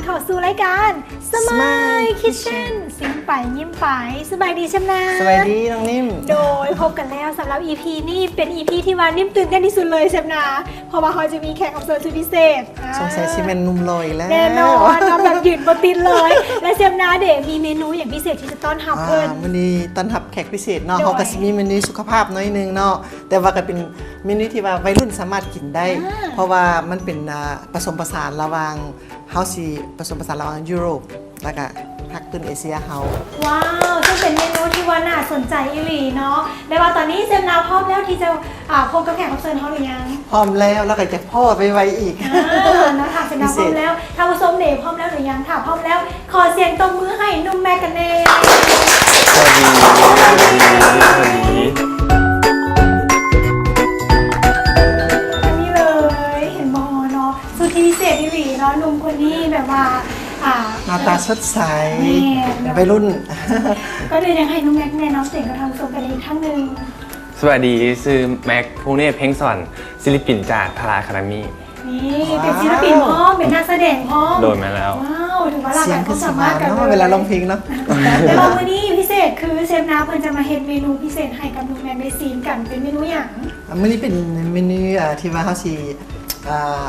ເຂົ້າສູ່ລາຍການ Smile Smile Kitchen Kitchen ຊິມໄປຍິ້ມໄປ. ສະບາຍດີແຊມນາ. ສະບາຍດີນ້ອງນິ້ມ. ໂດຍ ພົບກັນແລ້ວສຳລັບອີພີນີ້ ເປັນອີພີທີ່ວ່ານິ້ມຕື່ນເຕັ້ນທີ່ສຸດເລີຍແຊມນາ ເພາະວ່າເຮົາຈະມີແຂກຮັບເຊີນສຸດພິເສດ. ອ່າ ສົງໄສຊິແມ່ນໜຸ່ມຫຼໍ່ອີກແລ້ວ. ແນ່ນອນເນາະ ແບບຢືນບໍ່ຕິດເລີຍ. ແລະ ແຊມນາເດ ມີເມນູຫຍັງພິເສດທີ່ຈະຕ້ອນຮັບເພິ່ນ? ອ່າ ມື້ນີ້ຕ້ອນຮັບແຂກພິເສດເນາະ. ໂດຍ ເຮົາກໍຊິມີເມນູສຸຂະພາບໜ້ອຍໜຶ່ງເນາະ ແຕ່ວ່າກໍເປັນເມນູທີ່ວ່າໄວລຸ້ນສາມາດກິນໄດ້ ອ່າ ເພາະວ່າມັນເປັນ ອ່າ ປະສົມປະສານລະຫວ່າງ ເຮົາຊິປະສົມປະສານລະຫວ່າງຢູໂຣບ ແລ້ວກະພາກພື້ນເອເຊຍເຮົາ. ວ້າວ ເຊິ່ງເປັນເມນູທີ່ວ່າໜ້າສົນໃຈອີ່ຫຼີເນາະ. ແຕ່ວ່າຕອນນີ້ແຊມນາພ້ອມແລ້ວທີ່ຈະ ອ່າ ພົບກັບແຂກຮັບເຊີນເຮົາຫຼືຍັງ? ພ້ອມແລ້ວ ແລ້ວກໍຈະພໍ້ໄວໆອີກ. ອ່າ ເນາະ ຖ້າແຊມນາພ້ອມແລ້ວ ທ່ານຜູ້ຊົມເດ ພ້ອມແລ້ວຫຼືຍັງ? ຖ້າພ້ອມແລ້ວ ຂໍສຽງຕົບມືໃຫ້ໜຸ່ມແມັກກັນແດ່. ສະບາຍດີ ສະບາຍດີ ສະບາຍດີ. ນີ້ເລີຍ ເຫັນບໍ່ເນາະ ສຸດທີ່ພິເສດອີ່ຫຼີເນາະ ໜຸ່ມຄົນນີ້ແບບວ່າ ອ່າ ໜ້າຕາສົດໃສ ແມ່ນ ເປັນໄວລຸ້ນ. ກ່ອນອື່ນຢາກໃຫ້ໜຸ່ມແມັກແນະນຳຕົວເອງກັບທ່ານຜູ້ຊົມກັນອີກຄັ້ງໜຶ່ງ. ສະບາຍດີ ຊື່ແມັກ ພູເນດ ເພັງສອນ ສິນລະປິນຈາກທາລາອາຄາເດມີ. ນີ້ ວ້າວ ເປັນສິນລະປິນພ້ອມ ເປັນນັກສະແດງພ້ອມ. ໂດຍ ແມ່ນແລ້ວ. ວ້າວ ຖືວ່າຫຼາກຫຼາຍຄວາມສາມາດກັນເລີຍ ເວລາຮ້ອງເພງເນາະ. ແຕ່ວ່າມື້ນີ້ພິເສດຄືແຊມນາເພິ່ນຈະມາເຮັດເມນູພິເສດໃຫ້ກັບໜຸ່ມແມັກໄດ້ຊີມກັນ ເປັນເມນູຫຍັງ? ອ່າ ມື້ນີ້ເປັນເມນູ ອ່າ ທີ່ວ່າເຮົາຊິ ອ່າ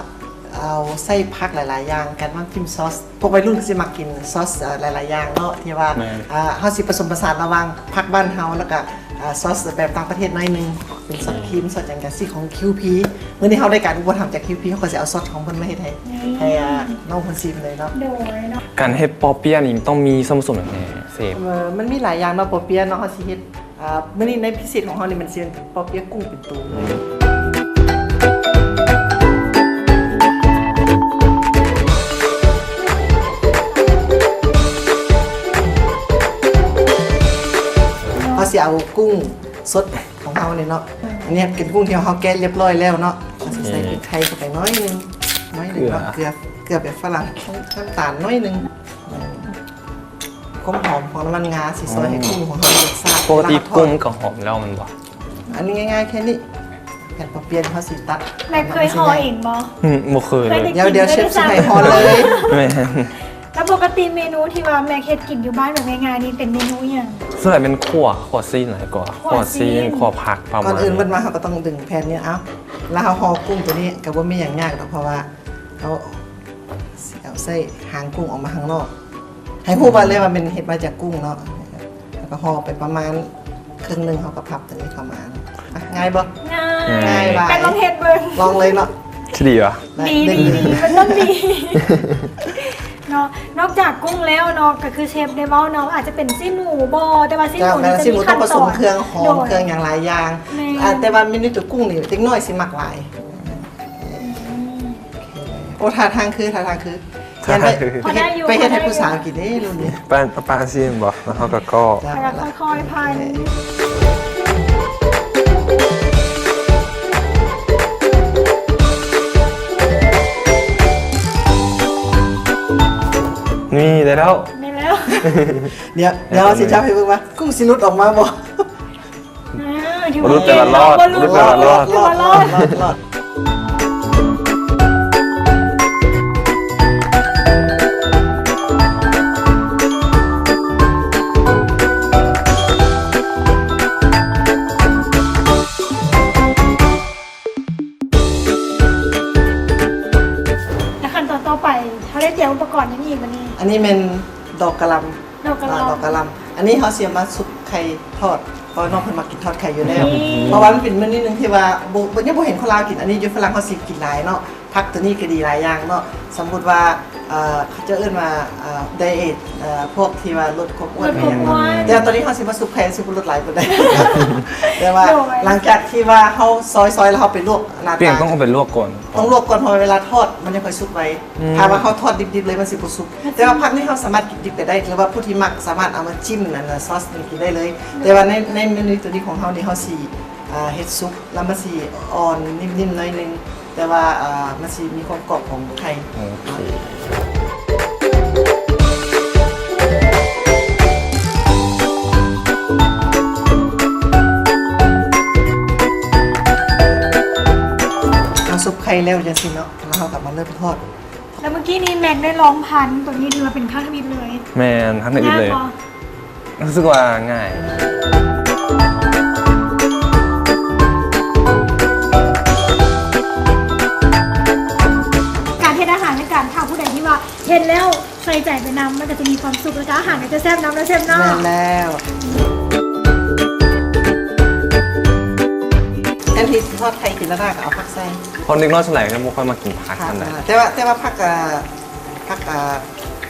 ເອົາໃສ່ຜັກຫຼາຍໆຢ່າງກັນມາກິນຊອດ. ພວກໄວລຸ້ນກໍຊິມັກກິນຊອດ ເອີ ຫຼາຍໆຢ່າງເນາະ ທີ່ວ່າ ແມ່ນ ເອີ ເຮົາຊິປະສົມປະສານລະຫວ່າງຜັກບ້ານເຮົາ ແລ້ວກະ ເອີ ຊອດແບບຕ່າງປະເທດໜ້ອຍໜຶ່ງ ເປັນຊອດ ອືມ ຄຣີມ ຊອດຫຍັງຈັ່ງຊີ້ຂອງຄິວພີ. ມື້ນີ້ເຮົາໄດ້ການອຸປະຖຳຈາກຄິວພີ ເຮົາກໍຊິເອົາຊອດຂອງເພິ່ນມາເຮັດໃຫ້ ນີ້ ໃຫ້ ເອີ ນ້ອງເພິ່ນຊີມເລີຍເນາະ. ໂດຍເນາະ. ການເຮັດປໍເປຍນີ້ຕ້ອງມີສ່ວນປະສົມຫຍັງແດ່ເຊຟ? ເອີ ມັນມີຫຼາຍຢ່າງເນາະ ບາເປຍເນາະ ເຮົາຊິເຮັດ ອ່າ ມື້ນີ້ໃນພິເສດຂອງເຮົານີ້ ມັນຊິເປັນປໍເປຍກຸ້ງເປັນໂຕເລີຍ. ເຮົາຊິເອົາກຸ້ງສົດຂອງເຮົານີ້ເນາະ ອັນນີ້ເປັນກຸ້ງທີ່ເຮົາແກະລຽບຮ້ອຍແລ້ວເນາະ ເຮົາຊິໃສ່ ໂອເຄ ພຣິກໄທເຂົ້າໄປໜ້ອຍໜຶ່ງ ໜ້ອຍໜຶ່ງເນາະ ເກືອ ເກືອ ເກືອແບບຝຣັ່ງ ນ້ຳຕານໜ້ອຍໜຶ່ງ. ຄວາມຫອມຂອງນ້ຳມັນງາຊິຊ່ອຍໃຫ້ກຸ້ງຂອອງເຮົາມີລົດຊາດ. ປົກກະຕິກຸ້ງມັນກໍຫອມແລ້ວແມ່ນບໍ່? ອັນນີ້ງ່າຍໆແຄ່ນີ້ ແຜ່ນປົກປ່ຽນເຮົາຊິຕັດ. ແມັກເຄີຍຫໍ່ເອງບໍ່? ອືມ ບໍ່ເຄີຍເລີຍ. ດຽວ ດຽວເຊຟຊິໃຫ້ຫໍ່ເລີຍ. ແມ່ນ. ແລ້ວປົກກະຕິເມນູທີ່ວ່າແມັກເຮັດກິນຢູ່ບ້ານແບບງ່າຍໆນີ້ເປັນເມນູຫຍັງ? ສ່ວນໃຫຍ່ເປັນຂົ້ວ ຂົ້ວຊີ້ນຫຼາຍກວ່າ. ຂົ້ວຊີ້ນ ຂົ້ວຊີ້ນ ຂົ້ວຜັກປະມານ. ກ່ອນອື່ນເບິ່ງມາເຮົາກໍຕ້ອງດຶງແຜ່ນນີ້ ເອົາ ແລ້ວເຮົາຫໍ່ກຸ້ງໂຕນີ້ກໍບໍ່ມີຫຍັງຍາກດອກ ເພາະວ່າ ເຮົາຊິເອົາໃສ່ຫາງກຸ້ງອອກມາຂ້າງນອກ ໃຫ້ຮູ້ວ່າເລີຍວ່າແມ່ນເຮັດມາຈາກກຸ້ງເນາະ ແລ້ວກໍຫໍ່ໄປປະມານເຄິ່ງໜຶ່ງ ເຮົາກໍພັບຕົວນີ້ເຂົ້າມາ. ງ່າຍບໍ່? ງ່າຍ ງ່າຍຫຼາຍ. ແປກລອງເຮັດເບິ່ງ ລອງເລີຍເນາະ. ຊິດີວະ? ດີ ດີ ດີ ມັນຕ້ອງດີເນາະ. ນອກຈາກກຸ້ງແລ້ວເນາະ ກໍຄືເຊຟໄດ້ເວົ້າເນາະ ອາດຈະເປັນຊີ້ນໝູບໍ ແຕ່ວ່າຊີ້ນໝູນີ້ຈະມີຂັ້ນຕອນ ແມ່ນ ຊີ້ນໝູຕ້ອງປະສົມເຄື່ອງຫອມ ໂດຍ ເຄື່ອງຫຍັງຫຼາຍຢ່າງ. ແມ່ນ. ອ່າ ແຕ່ວ່າເມນູຕົວກຸ້ງນີ້ເດັກນ້ອຍຊິມັກຫຼາຍ. ໂອ້ ທ່າທາງຄື ທ່າທາງຄື ທ່າທາງຄື ໄປເຮັດ ໄປເຮັດໃຫ້ຜູ້ສາວກິນເດ້ລຸ້ນນີ້. ປ້າ ປ້າຊີມບໍ່? ແລ້ວເຮົາກໍ ກໍ ແລ້ວຄ່ອຍໆພັນ. ນີ້ ໄດ້ແລ້ວ ໄດ້ແລ້ວ. ດຽວ ດຽວຊິຈັບໃຫ້ເບິ່ງວ່າກຸ້ງຊິຫຼຸດອອກມາບໍ່? ອ່າ ບໍ່ຫຼຸດແປວ່າລອດ ບໍ່ຫຼຸດແປວ່າລອດ ຖືວ່າລອດ ລອດ ລອດ ລອດ. ແລ້ວຂັ້ນຕອນຕໍ່ໄປ ເຮົາໄດ້ຕຽມອຸປະກອນຫຍັງອີກບັດນີ້? ອັນນີ້ແມ່ນດອກກະຫຼ່ຳ. ດອກກະຫຼ່ຳ ອ່າ ດອກກະຫຼ່ຳ. ອັນນີ້ເຮົາຊິເອົາມາຊຸບໄຂ່ທອດ ເພາະວ່ານ້ອງເພິ່ນມັກກິນທອດໄຂ່ຢູ່ແລ້ວ. ນີ້ ເພາະວ່າມັນເປັນເມນູໜຶ່ງທີ່ວ່າບໍ່ ບໍ່ ຍັງບໍ່ເຫັນຄົນລາວກິນ. ອັນນີ້ຢູ່ຝຣັ່ງເຮົາຊິກິນຫຼາຍເນາະ. ຜັກຕົວນີ້ກໍດີຫຼາຍຢ່າງເນາະ. ສົມມຸດວ່າ ເອີ ເຂົາເຈົ້າເອີ້ນວ່າ ເອີ ໄດເອດ ເອີ ພວກທີ່ວ່າລົດຄວາມອ້ວນ ລົດຄວາມອ້ວນ ແມ່ນຫຍັງ. ແຕ່ວ່າຕອນນີ້ເຮົາຊິມາຊຸບໄຂ່ ຊິບໍ່ລົດຫຼາຍປານໃດ. ແຕ່ວ່າ ໂດຍ ຫຼັງຈາກທີ່ວ່າເຮົາຊອຍໆ ແລ້ວເຮົາໄປລວກ ໜ້າຕາ ປ່ຽນຕ້ອງເອົາໄປລວກກ່ອນ ຕ້ອງລວກກ່ອນ ເພາະວ່າເວລາທອດມັນຍັງຄ່ອຍສຸກໄວ. ອືມ ຖ້າວ່າເຮົາທອດດິບໆເລີຍມັນຊິບໍ່ສຸກ. ແຕ່ວ່າຜັກນີ້ເຮົາສາມາດກິນດິບກໍໄດ້ ຫຼືວ່າຜູ້ທີ່ມັກສາມາດເອົາມາຈິ້ມອັນຊອສນີ້ກິນໄດ້ເລີຍ. ແຕ່ວ່າໃນ ໃນເມນູຕົວນີ້ຂອງເຮົານີ້ ເຮົາຊິ ອ່າ ເຮັດສຸກ ແລ້ວມັນຊິອ່ອນນິ້ມໆໜ້ອຍໜຶ່ງ ແຕ່ວ່າ ອ່າ ມັນຊິມີຄວາມກອບຂອງໄຂ່. ໂອເຄ. ເຮົາຊຸບໄຂ່ແລ້ວຈັ່ງຊີ້ເນາະ ແລ້ວເຮົາກໍມາເລີ່ມທອດ. ແລ້ວເມື່ອກີ້ນີ້ແມັກໄດ້ລອງພັນຕົວນີ້ ຖືວ່າເປັນຄັ້ງທຳອິດເລີຍ. ແມ່ນ ຄັ້ງທຳອິດເລີຍ. ງ່າຍບໍ່? ຮູ້ສຶກວ່າງ່າຍ. ການເຮັດອາຫານໃນການຖ້າຜູ້ໃດທີ່ວ່າເຮັດແລ້ວ ໃສ່ໃຈໄປນຳ ມັນກໍຈະມີຄວາມສຸກ ແລ້ວກໍອາຫານກໍຈະແຊບນຳເນາະເຊຟເນາະ. ແມ່ນແລ້ວ. ແທນທີ່ຊິທອດໄຂ່ກິນແລ້ວກໍເອົາຜັກໃສ່ ເພາະເດັກນ້ອຍສ່ວນຫຼາຍກໍບໍ່ຄ່ອຍມັກກິນຜັກປານໃດ. ແຕ່ວ່າ ແຕ່ວ່າຜັກ ເອີ ຜັກ ເອີ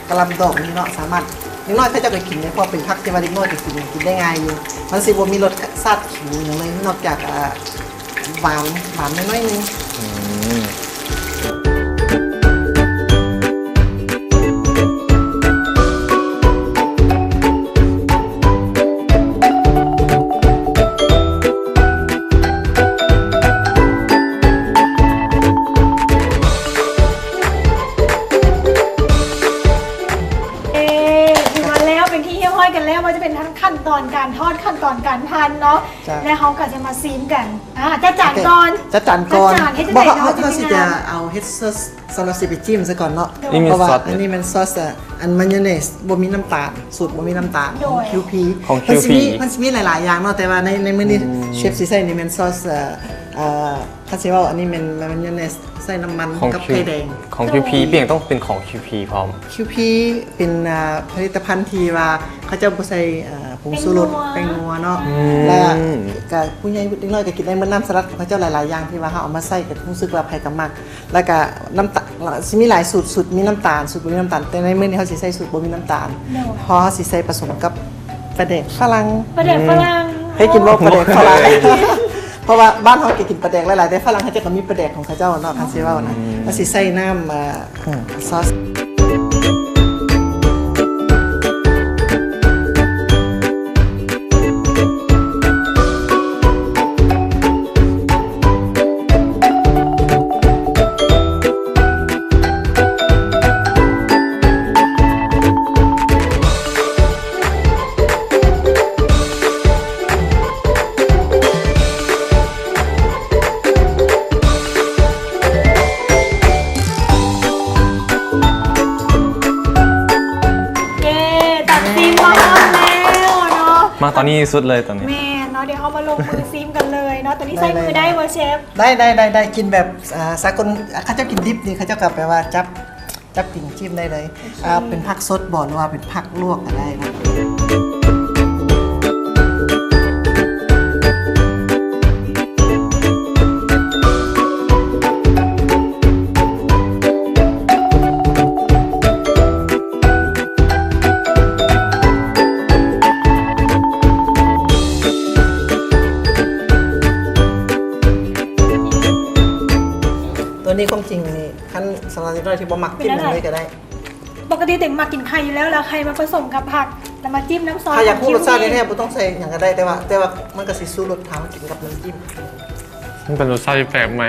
ກະຫຼ່ຳດອກນີ້ເນາະ ສາມາດ ເດັກນ້ອຍເຂົາເຈົ້າກໍກິນໄດ້ ເພາະເປັນຜັກທີ່ວ່າເດັກນ້ອຍກໍກິນ ກິນໄດ້ງ່າຍຢູ່ ມັນຊິບໍ່ມີລົດຊາດຂິວຫຍັງເລີຍ ນອກຈາກ ເອີ ຫວານ ຫວານໜ້ອຍໆໜຶ່ງ. ອືມ. ເອີ ຖືວ່າແລ້ວເປັນທີ່ຮຽບຮ້ອຍກັນແລ້ວ ວ່າຈະເປັນທັງຂັ້ນຕອນການທອດ ຂັ້ນຕອນການພັນເນາະ. ແລ້ວເຮົາກໍຈະມາຊີມກັນ. ອ່າ ຈັດຈານກ່ອນ. ຈັດຈານກ່ອນ. ຈັດຈານ ເຮັດຈັ່ງໃດເນາະ? ເຮົາ ເຮົາຊິຈະເອົາເຮັດຊອສ ສຳລັບຊິໄປຈິ້ມຊະກ່ອນເນາະ. ເພາະວ່າອັນນີ້ແມ່ນຊອສ ເອີ ອັນມາຍອງເນສ ບໍ່ມີນ້ຳຕານ ສູດບໍ່ມີນ້ຳຕານ ຂອງຄິວພີ. ຂອງຄິວພີ ມັນຊິມີ ມັນຊິມີຫຼາຍໆຢ່າງເນາະ ແຕ່ວ່າໃນ ໃນມື້ນີ້ ອືມ ເຊຟຊິໃຊ້ນີ້ແມ່ນຊອສ ເອີ ເອີ ຄັນຊິເວົ້າ ອັນນີ້ແມ່ນມາຍອງເນສ ໃສ່ນ້ຳມັນກັບໄຂ່ແດງ. ຂອງຄິວພີ ເປັນຫຍັງຕ້ອງເປັນຂອງຄິວພີພ້ອມ? ຄິວພີເປັນ ອ່າ ຜະລິດຕະພັນທີ່ວ່າເຂົາເຈົ້າບໍ່ໃສ່ ອ່າ ຜົງຊູລົດ ແປ້ງນົວ ແປ້ງນົວເນາະ. ອືມ. ແລ້ວກໍຜູ້ໃຫຍ່ເດັກນ້ອຍກໍກິນໄດ້ໝົດ. ນ້ຳສະລັດຂອງເຂົາເຈົ້າຫຼາຍໆຢ່າງທີ່ວ່າເຮົາເອົາມາໃສ່ ກໍຮູ້ສຶກວ່າໃຜກໍມັກ. ແລ້ວກໍນ້ຳຕານ ຊິມີຫຼາຍສູດ ສູດມີນ້ຳຕານ ສູດບໍ່ມີນ້ຳຕານ ແຕ່ໃນມື້ນີ້ເຮົາຊິໃສ່ສູດບໍ່ມີນ້ຳຕານ ເພາະເຮົາຊິໃສ່ປະສົມກັບປາແດກຝຣັ່ງ. ປາແດກຝຣັ່ງ. ເຄີຍກິນບໍ່ປາແດກຝຣັ່ງ? ເພາະວ່າບ້ານເຮົາກໍກິນປາແດກຫຼາຍໆ ແຕ່ຝຣັ່ງເຂົາເຈົ້າກໍມີປາແດກຂອງເຂົາເຈົ້າເນາະ. ຄັນຊິເວົ້ານະ ເຮົາຊິໃສ່ນ້ຳ ເອີ ຊອສ. ເຢ້ ຕັດຊີມມາຮອດແລ້ວເນາະ. ມາຕອນນີ້ສຸດເລີຍຕອນນີ້. ແມ່ນເນາະ. ດຽວເຮົາມາລົງມືຊີມກັນເລີຍເນາະ. ຕອນນີ້ໃຊ້ມືໄດ້ບໍ່ເຊຟ? ໄດ້ ໄດ້ ໄດ້ ໄດ້. ກິນແບບ ເອີ ສາກົນ ເຂົາເຈົ້າກິນດິບນີ້ ເຂົາເຈົ້າກໍແປວ່າຈັບ ຈັບກິນ ຈິ້ມໄດ້ເລີຍ. ໂອເຄ. ອ່າ ເປັນຜັກສົດບໍ່ ຫຼືວ່າເປັນຜັກລວກກໍໄດ້ນະ. ຕົວນີ້ຄວາມຈິງນີ້ ຄັນສຳລັບເດັກນ້ອຍທີ່ບໍ່ມັກກິນຫຍັງເລີຍກໍໄດ້. ປົກກະຕິຕົວເອງມັກກິນໄຂ່ຢູ່ແລ້ວ ແລ້ວໄຂ່ມາປະສົມກັບຜັກ ແລ້ວມາຈິ້ມນ້ຳຊອສ. ຖ້າຢາກຮູ້ລົດຊາດແທ້ໆ ບໍ່ຕ້ອງໃສ່ຫຍັງກໍໄດ້ ແຕ່ວ່າ ແຕ່ວ່າມັນກໍຊິຊູລົດຖ້າເຮົາກິນກັບນ້ຳຈິ້ມ. ມັນເປັນລົດຊາດທີ່ແປກໃໝ່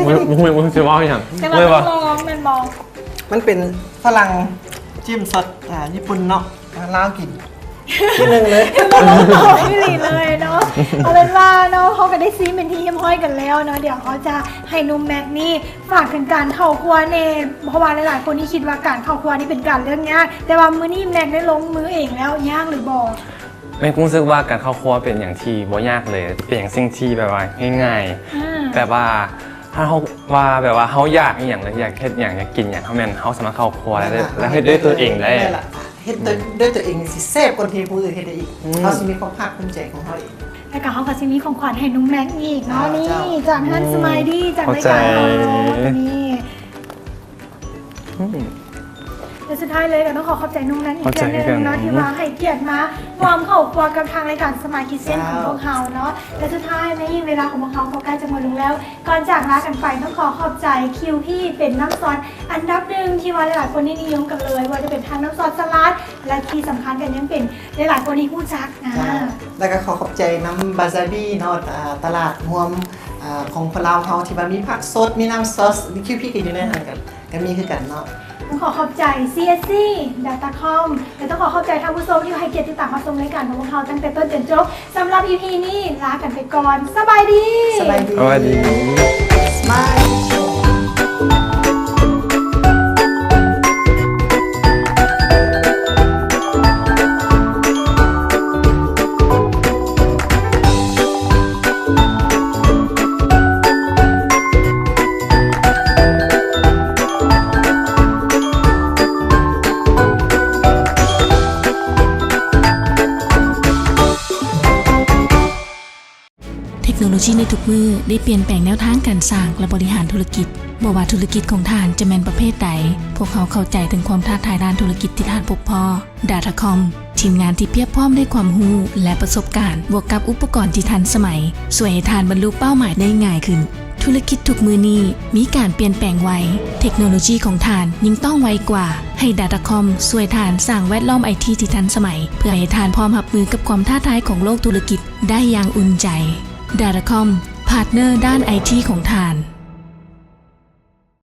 ບໍ່ ບໍ່ຮູ້ ບໍ່ຮູ້ຊິເວົ້າຫຍັງ. ແຕ່ວ່າຕ້ອງລອງແມ່ນບໍ່? ມັນເປັນຝຣັ່ງຈິ້ມຊອດ ອ່າ ຍີ່ປຸ່ນເນາະ ອ່າ ລາວກິນ. ທີໜຶ່ງເລີຍ ບໍ່ຮູ້ຕໍ່ອີ່ຫຼີເລີຍເນາະ. ເອົາເປັນວ່າເນາະ ເຮົາກໍໄດ້ຊີມເປັນທີ່ຮຽບຮ້ອຍກັນແລ້ວເນາະ. ດຽວເຮົາຈະໃຫ້ໜຸ່ມແມັກນີ້ຝາກເຖິງການເຂົ້າຄົວແດ່ ເພາະວ່າຫຼາຍໆຄົນນີ້ຄິດວ່າການເຂົ້າຄົວນີ້ເປັນການເລື່ອງຍາກ ແຕ່ວ່າມື້ນີ້ແມັກໄດ້ລົງມືເອງແລ້ວ ຍາກຫຼືບໍ່? ແມັກຮູ້ສຶກວ່າການເຂົ້າຄົວເປັນຫຍັງທີ່ບໍ່ຍາກເລີຍ ເປັນຫຍັງສິ່ງທີ່ແບບວ່າງ່າຍໆ ອືມ ແບບວ່າ ຖ້າເຮົາວ່າແບບວ່າເຮົາຢາກອີ່ຫຍັງ ຫຼືຢາກເຮັດຫຍັງ ຢາກກິນຫຍັງ ເຮົາແມ່ນ ເຮົາສາມາດເຂົ້າຄົວໄດ້ ແລ້ວເຮັດດ້ວຍຕົວເອງໄດ້. ເຮັດດ້ວຍ ອືມ ດ້ວຍຕົວເອງຊິແຊບກວ່າທີ່ຜູ້ອື່ນເຮັດໄດ້ອີກ. ອືມ ເຮົາຊິມີຄວາມພາກພູມໃຈຂອງເຮົາເອງ. ແລ້ວກໍເຮົາກໍຊິມີຂອງຂວັນໃຫ້ໜຸ່ມແມັກອີກເນາະ. ອ່າ ນີ້ ເຈົ້າ ຈາກເຮືອນ ອືມ ສະມາຍດີ ຈາກລາຍການເຮົານີ້. ອືມ ແລະ ສຸດທ້າຍເລີຍກໍຕ້ອງຂໍຂອບໃຈໜຸ່ມແມັກອີກເທື່ອໜຶ່ງເນາະ ທີ່ວ່າໃຫ້ກຽດມາຮ່ວມເຂົ້າຄົວກັບທາງລາຍການ Smile Kitchen ຂອງພວກເຮົາເນາະ. ແລະ ສຸດທ້າຍນີ້ເວລາຂອງພວກເຮົາກໍໃກ້ຈະໝົດລົງແລ້ວ. ກ່ອນຈາກລາກັນໄປ ຕ້ອງຂໍຂອບໃຈ ຄິວພີ ເປັນນ້ຳຊອດອັນດັບໜຶ່ງທີ່ວ່າຫຼາຍໆຄົນນີ້ນິຍົມກັນເລີຍ ບໍ່ວ່າຈະເປັນທັງນ້ຳຊອດສະລັດ ແລະ ທີ່ສຳຄັນກໍຍັງເປັນຫຼາຍໆຄົນທີ່ຮູ້ຈັກ. ອ່າ ເຈົ້າ ແລ້ວກໍຂໍຂອບໃຈນຳ Bazabi ເນາະ ອ່າ ຕະຫຼາດຮ່ວມ ອ່າ ຂອງພວກລາວເຮົາ ທີ່ວ່າມີຜັກສົດ ມີນ້ຳຊອດ ມີ ຄິວພີ ກໍຢູ່ໃນນັ້ນກັນ ກໍມີຄືກັນເນາະ. ຕ້ອງຂໍຂອບໃຈ ຊີເອັສຊີ ດອດຄອມ ແລະ ຕ້ອງຂໍຂອບໃຈທ່ານຜູ້ຊົມທີ່ໃຫ້ກຽດຕິດຕາມຮັບຊົມລາຍການຂອງພວກເຮົາຕັ້ງແຕ່ຕົ້ນຈົນຈົບ. ສຳລັບ ອີ ພີ ນີ້ ລາກັນໄປກ່ອນ. ສະບາຍດີ. ສະບາຍດີ. ສະບາຍດີ. Smile. ເທັກໂນໂລຊີໃນທຸກມື້ໄດ້ປ່ຽນແປງແນວທາງການສ້າງ ແລະ ບໍລິຫານທຸລະກິດ. ບໍ່ວ່າທຸລະກິດຂອງທ່ານຈະແມ່ນປະເພດໃດ, ພວກເຮົາເຂົ້າໃຈເຖິງຄວາມທ້າທາຍດ້ານທຸລະກິດທີ່ທ່ານພົບພໍ. Datacom ທີມງານທີ່ພຽບພ້ອມດ້ວຍຄວາມຮູ້ ແລະ ປະສົບການ, ບວກກັບອຸປະກອນທີ່ທັນສະໄໝ, ຊ່ວຍໃຫ້ທ່ານບັນລຸເປົ້າໝາຍໄດ້ງ່າຍຂຶ້ນ. ທຸລະກິດທຸກມື້ນີ້ມີການປ່ຽນແປງໄວ, ເທັກໂນໂລຊີຂອງທ່ານຍິ່ງຕ້ອງໄວກວ່າ. ໃຫ້ Datacom ຊ່ວຍທ່ານສ້າງແວດລ້ອມໄອທີທີ່ທັນສະໄໝ ເພື່ອໃຫ້ທ່ານພ້ອມຮັບມືກັບຄວາມທ້າທາຍຂອງໂລກທຸລະກິດໄດ້ຢ່າງອຸ່ນໃຈ. Datacom ພາດເນີດ້ານໄອທີຂອງທ່ານ.